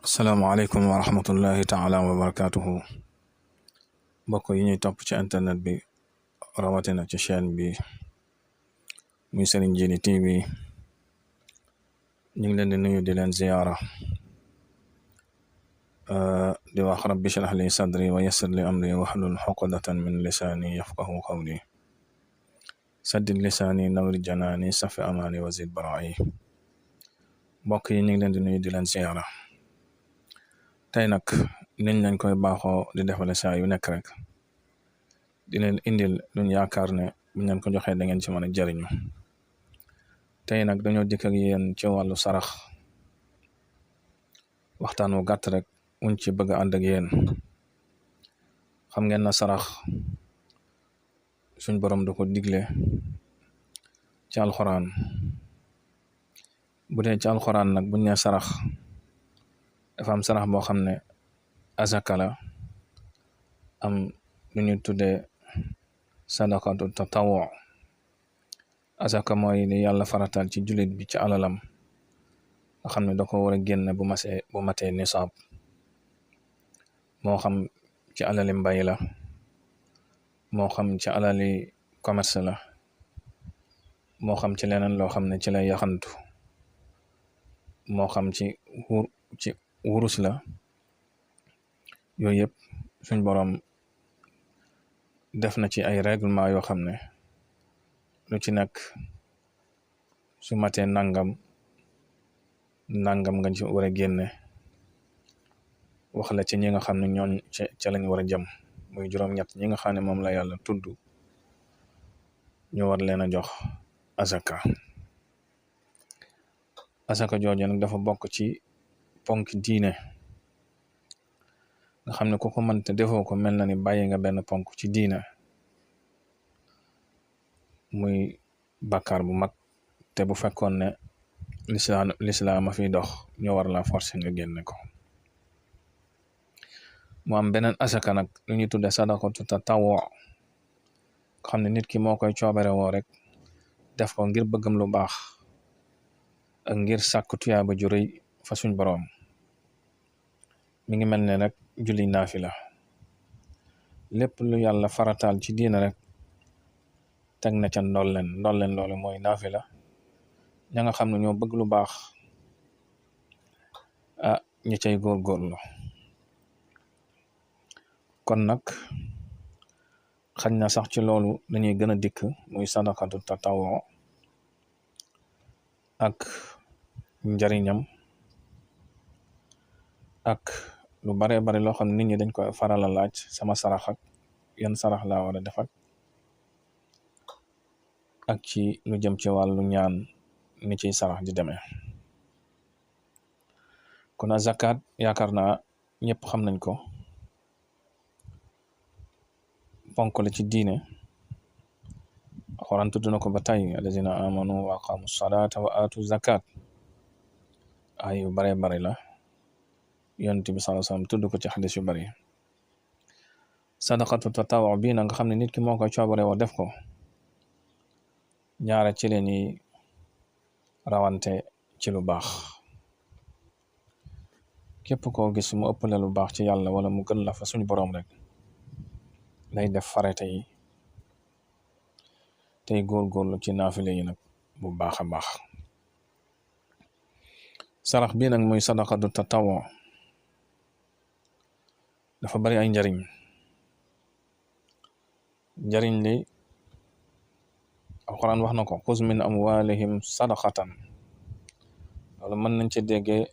asalaamaaleykum wa rahmatullahi taala wa barakatuhu mbokk yi ñuy topp ci internet bi rawatina ci chaîne bi muy Serigne Djily TV ñu ngi leen di nuyu di leen ziyaara di wax rabbi shrah li sadri wa yassir li amri wahlul uqdatan min lisaani yafqahu qawli saddid lisaani nawwir janaani safi amaani wa zid baraa'i mbokk yi ñu ngi leen di nuyu di leen ziyaara tey nag niñ lañ koy baaxoo di defale saa yu nekk rek di leen indil luñ yaakaar ne buñ leen ko joxee da ngeen ci mën a jariñu tey nag dañoo dikk ak yéen ci wàllu sarax waxtaan wu gàtt rek wuñ ci bëgg a ànd ak yéen xam ngeen na sarax suñ borom da ko digle ci alxuraan bu dee ci alxuraan nag buñ ne sarax dafa am sarax boo xam ne azaka la am lu ñu tuddee sadaqatu tatawu azaka mooy li yàlla faratal ci jullit bi ci alalam nga xam ne da ko war a génn bu matee nisaab moo xam ci alali mbay la moo xam ci alali commerce la moo xam ci leneen loo xam ne ci lay yaxantu moo xam ci wurus la yooyu yëpp suñ boroom def na ci ay règlement yoo xam ne lu ci nekk su matee nangam nga ci war a génne wax la ci ñi nga xam ne ñooñ ca lañ war a jëm muy juróom-ñett ñi nga xam ne moom la yàlla tudd ñu war leen a jox asaka jooju nag dafa bokk ci ponk diine nga xam ne ku ko mënte defoo ko mel na ni bàyyi nga benn ponk ci diine muy bàkkaar bu mag te bu fekkoon ne lislaam a fiy dox ñu war la forcer nga génne ko mu am beneen asaka nag lu ñuy tudde sadaqatu tatawu xam ne nit ki moo koy coobare woo rek def ko ngir bëggam lu baax ak ngir sàkku tuyaaba ju rëy fa suñ boroom mi ngi mel ne rek julli naafila lépp lu yàlla farataal ci diina rek teg na ca ndolleen loolu mooy naafila ña nga xam ne ñoo bëgg lu baax ñi cay góorgóorlu kon nag xañ na sax ci loolu dañuy gën a dikk muy sadaqatu tatawu ak njariñam ak lu bare loo xam ne nit ñi dañ koy faral a laaj sama sarax ak yan sarax laa war a def ak ci lu jëm ci wàllu ñaan ni ciy sarax di demee kon a zakat yaakaar naa ñëpp xam nañ ko ponk la ci diine Alxuraan tudd na ko ba tey allazina amanu wa aqamu salata wa atu zakat ay yu bare la yonent bi sallallahu alayhi wasallam tudd ko ci xadis yu bari sadaqatu tatawu bii nag nga xam ne nit ki moo koy coobare woo def ko ñaare ci leen yi rawante ci lu baax képp koo gis mu ëppale lu baax ci yàlla wala mu gën la fa suñu boroom rek lay def farate yi tey góorgóorlu ci naafile yi nag bu baax a baax sarax bii nag muy sadaqatu tatawu dafa bari ay njariñ li alquran wax na ko xuz min amwalihim sadaqatan loolu mën nañ ci déggee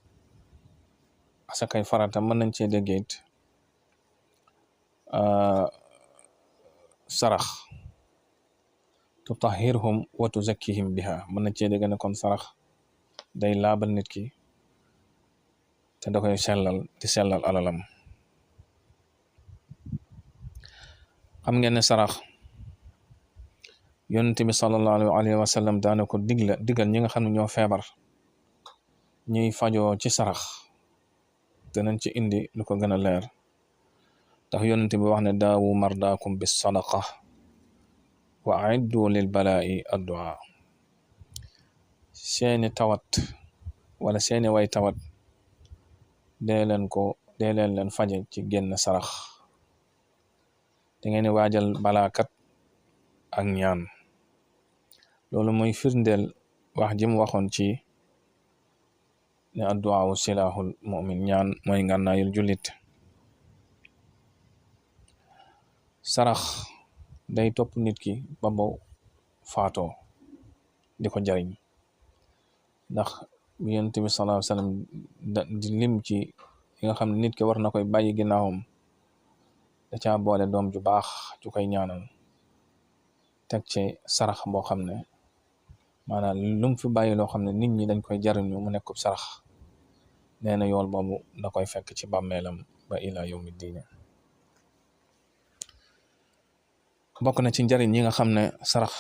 asakay farata mën nañ ci déggee it sarax tutahhirhum wa tuzakkihim biha mën nañ ci dégg ne kon sarax day laabal nit ki te da koy sellal alalam xam ngeen ne sarax yonent bi sallallahu alayhi wa sallam daana ko digal ñi nga xam ne ñoo feebar ñuy fajoo ci sarax danañ ci indi lu ko gën a leer tax yonent bi wax ne daawu mardaakum bis sadaqa wa aiddu lil balaa'i addu'a seeni tawat wala seeni way tawat dee leen faje ci génn sarax te ngeen di waajal balaakat ak ñaan. loolu mooy firndeel wax ji mu waxoon ci ne adduwaawu silaaxul mu'min, ñaan mooy ngànnaayul jullit. sarax day topp nit ki ba bo faatoo di ko jariñ, ndax Yonent bi sallallahu alayhi wasallam di lim ci yi nga xam ne nit ki war na koy bàyyi ginnaawam, da caa boole doom ju baax ju koy ñaanal, teg ci sarax boo xam ne maanaam lum fi bàyyi loo xam ne nit ñi dañ koy jariñu mu nekkub sarax, nee na yool boobu da koy fekk ci bàmmeelam ba ila yawmi diine. bokk na ci njariñ yi nga xam ne sarax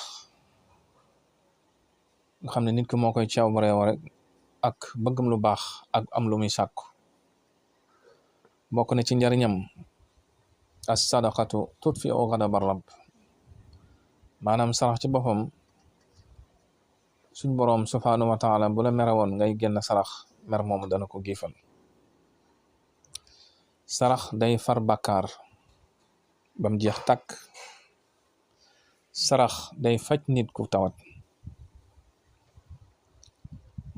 nga xam ne nit ki moo koy caaw bu réew rek ak bëggam lu baax ak am lu muy sàkku. bokk na ci njariñam as sadaqatu tutfi'u ghadaba rabb, maanaam sarax ci boppam suñ boroom subhaanahu wa taala bu la mere woon ngay génn sarax, mer moomu dana ko giifal. sarax day far bàkkaar bam jeex tàkk. sarax day faj nit ku tawat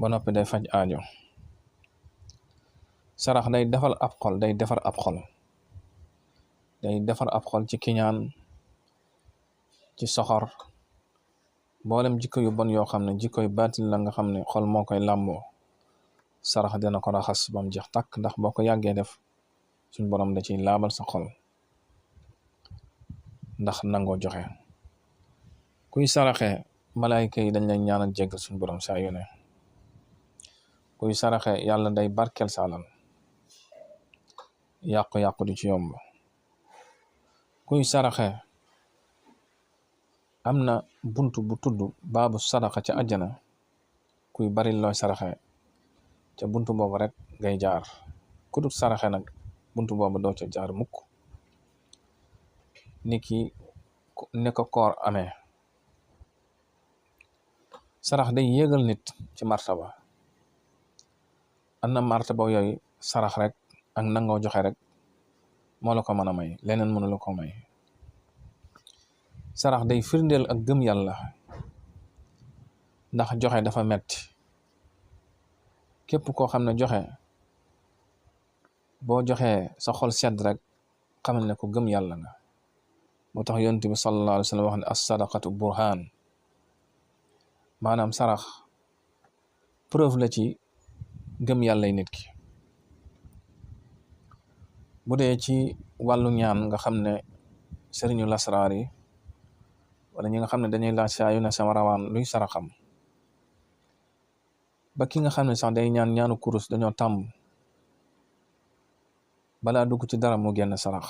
ba noppi day faj aajo. sarax day defar ab xol, day defar ab xol ci kiñaan, ci soxor, mboolem jikko yu bon yoo xam ne jikko yu baatil la nga xam ne xol moo koy làmboo, sarax dina ko raxas bam jeex tàkk, ndax boo ko yàggee def suñ borom da ciy laabal sa xol ndax nangoo joxe. kuy saraxe malaayika yi dañ lay ñaanal jéggal suñ borom saa yu ne. kuy saraxe yàlla day barkel sa alal, yàqu-yàqu du ci yomb. kuy saraxe am na buntu bu tudd baabu sadaqa ca àjjana, kuy bari looy saraxe ca buntu boobu rek ngay jaar. ku dul saraxe nag buntu boobu doo ca jaar mukk. niki ne ko koor amee, sarax day yéegal nit ci martaba. am na martaba yooyu sarax rek ak nangoo joxe rek moo la ko mën a may, leneen mënu la ko may. sarax day firndeel ak gëm yàlla, ndax joxe dafa metti. képp koo xam ne joxe boo joxee sa xol sedd rek xamal ne ko gëm yàlla nga. moo tax Yonent bi sallallahu alayhi wa sallam wax ne as sadaqatu burhaan, maanaam sarax preuve la ci gëm yàllay nit ki. bu dee ci wàllu ñaan nga xam ne sëriñu lasraar yi wala ñi nga xam ne dañuy laaj saa yu ne sama rawaan luy saraxam, ba ki nga xam ne sax day ñaan ñaanu kurus dañoo tàmm balaa dugg ci dara mu génn sarax,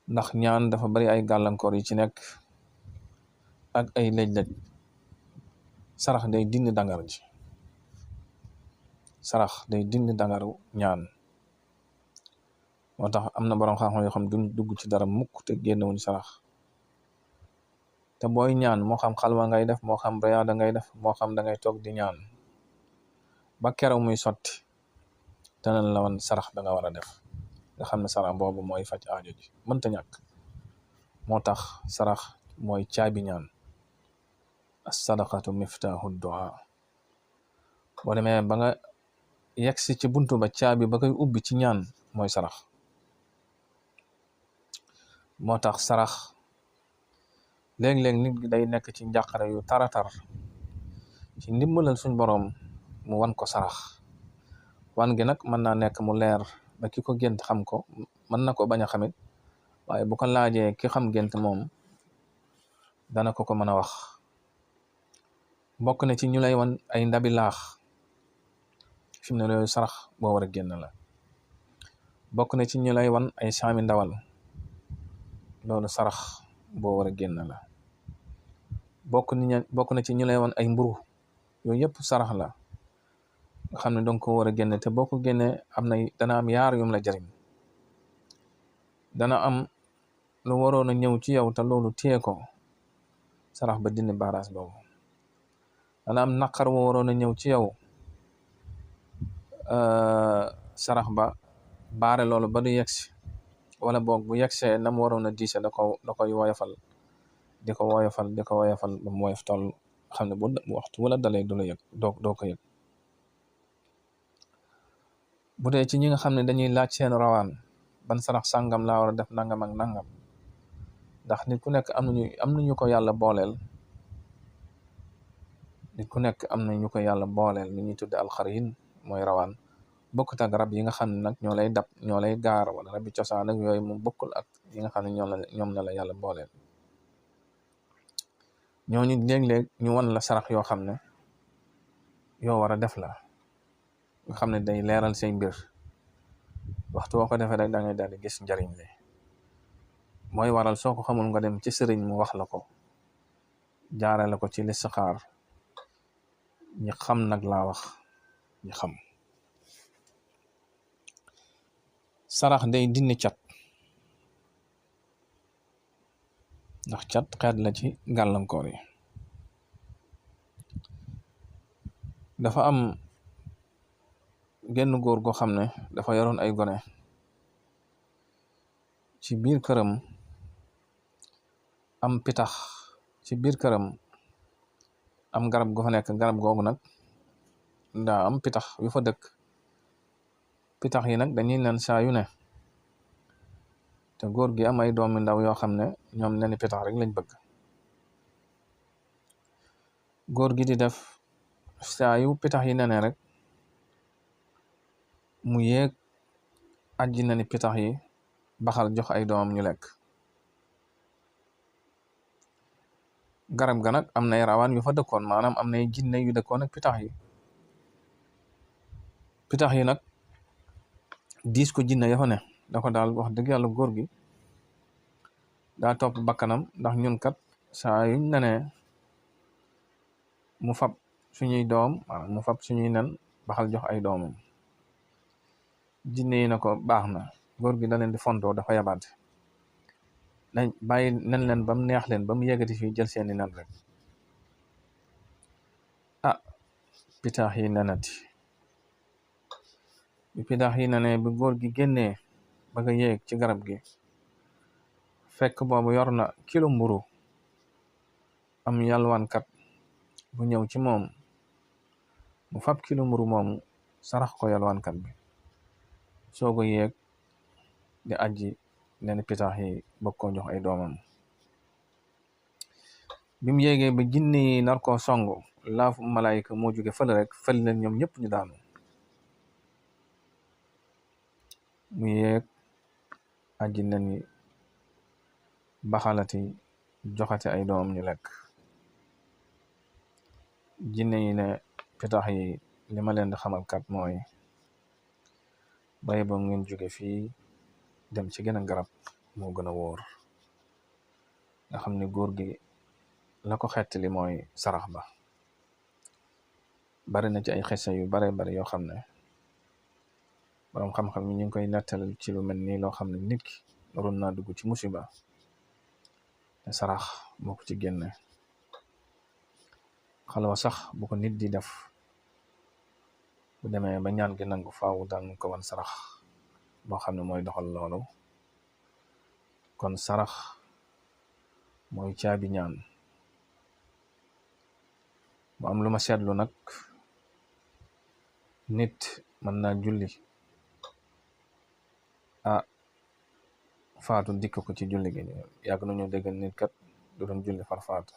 ndax ñaan dafa bari ay gàllankoor yi ci nekk ak ay lëj-lëj. sarax day dindi dangar ji, sarax day dindi dangaru ñaan. moo tax am na borom xam-xam yoo xam duñ dugg ci dara mukk te génnewuñ sarax. te booy ñaan moo xam xalwa ngay def, moo xam riyaada ngay def, moo xam da ngay toog di ñaan ba keroog muy sotti, danañ la wan sarax da nga war a def, nga xam ne sarax boobu mooy faj aajo ji mënta ñàkk. moo tax sarax mooy caabi ñaan. as sadaqatu miftaahu du'a. boo demee ba nga yegsi ci buntu ba, caabi ba koy ubbi ci ñaan mooy sarax. moo tax sarax léeg-léeg nit gi day nekk ci njàqare yu taratar, ci ndimbalal suñ boroom mu wan ko sarax. wan gi nag mën naa nekk mu leer ba ki ko gént xam ko, mën na ko bañ a xamit, waaye bu ko laajee ki xam gént moom dana ko mën a wax. bokk na ci ñu lay wan ay ndabi laax, fi mu ne loolu sarax boo war a génn la. bokk na ci ñu lay wan ay saami ndawal, loolu sarax boo war a génn la. bokk na ci ñu lay wan ay mburu, yooyu yëpp sarax la nga xam ne danga ko war a génne. te boo ko génnee dana am yaar yum la jariñ. dana am lu waroon a ñëw ci yow te loolu téye ko, sarax ba dindi baaraas boobu. dana am naqar wo waroon a ñëw ci yow, sarax ba baare loolu ba du yegsi, wala boog bu yegsee nam waroon a diise da koy woyofal di ko woyofal ba mu woyof toll xam ne bu waxtu wala dalee du la yëg doo ko yëg. bu dee ci ñi nga xam ne dañuy laaj seen rawaan ban sarax sàngam laa war a def nangam ak nangam, ndax nit ku nekk am nañu ko yàlla booleel. nit ku nekk am na ñu ko yàlla booleel ni ñuy tudde alxarin mooy rawaan, bokkut ak rab yi nga xam ne nag ñoo lay dab ñoo lay gaar wala rabi cosaan ak yooyu moom bokkul ak yi nga xam ne ñoom la yàlla booleel. ñooñu léeg-léeg ñu wan la sarax yoo xam ne yoo war a def la, nga xam ne day leeral say mbir waxtu woo ko defee rek da ngay daal di gis njariñ li. mooy waral soo ko xamul nga dem ci sëriñ mu wax la ko, jaarale ko ci listixaar. ñi xam nag laa wax ñi xam. sarax day dindi cat, ndax cat xeet la ci gàllankoor yi. dafa am genn góor goo xam ne dafa yoroon ay gone ci biir këram, am pitax ci biir këram, am garab gu fa nekk. garab googu nag daa am pitax yu fa dëkk. pitax yi nag dañuy nen saa yu ne, te góor gi am ay doomi ndaw yoo xam ne ñoom neni pitax rek lañ bëgg. góor gi di def saa yu pitax yi nene rek mu yéeg aji neni pitax yi baxal jox ay doomam ñu lekk. garab ga nag am nay rawaan yu fa dëkkoon, maanaam am nay jinne yu dëkkoon ak pitax yi. pitax yi nag diis ko jinne ya fa ne da ko daal wax dëgg yàlla góor gi daa topp bakkanam, ndax ñun kat saa yuñ nenee mu fab suñuy doom, maanaam mu fab suñuy nen baxal jox ay doomam. jinne yi na ko baax na, góor gi da leen di fontoo, dafa yabaate, nañ bàyyi nen leen ba mu neex leen ba mu yegati fii jël seeni nen rek. pitax yi nenati. bi pitax yi nenee bi góor gi génnee ba nga yéeg ci garab gi, fekk boobu yor na kilo mburu. am yalwaankat bu ñëw ci moom mu fab kilo mburu moomu sarax ko yalwaankat bi, soogo yéeg di aji neni pitax yi bëgg koo jox ay doomam. bi mu yéegee ba jinne yi nar koo songu, laafu malaayika moo jóge fële rek fël leen ñoom ñëpp ñu daanu. mu yéeg aji neni baxalati joxati ay doomam ñu lekk. jinne yi ne pitax yi li ma leen di xamal kat mooy bay ba ngeen jóge fii dem ci gën a garab moo gën a wóor. nga xam ne góor gi la ko xettali mooy sarax ba. bari na ci ay xese yu bare bari yoo xam ne borom xam-xam yi ñu ngi koy nettalal ci lu mel nii, loo xam ne nit ki waroon naa dugg ci musiba te sarax moo ko ci génne. xalwa sax bu ko nit di def, bu demee ba ñaan gi nangu faawu daan ko wan sarax boo xam ne mooy doxal loolu. kon sarax mooy caabi ñaan. bu am lu ma seetlu nag, nit mën naa julli faatu dikk ko ci julli gi. yàgg nañu dégg nit kat du doon julli farfaatu,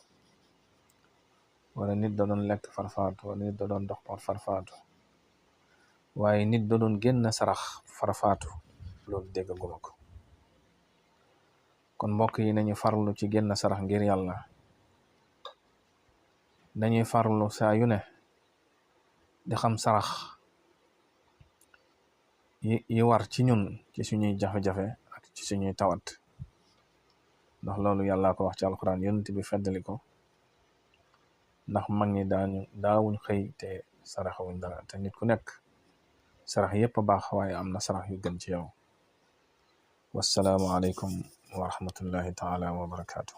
wala nit da doon lekk farfaatu, wala nit da doon dox farfaatu, waaye nit da doon génn sarax farfaatu, loolu dégg guma ko. kon mbokk yi nañu farlu ci génn sarax ngir yàlla. dañuy farlu saa yu ne di xam sarax yi war ci ñun ci suñuy jafe-jafe ak ci suñuy tawat, ndax loolu yàlla ko wax ci alquran, yonent bi feddali ko. ndax mag ñi daawuñ xëy te saraxawuñ dara, te nit ku nekk sarax yépp a baax, waaye am na sarax yu gën ci yow. wassalaamu aleykum wa rahmatullahi taala wa barakaatu.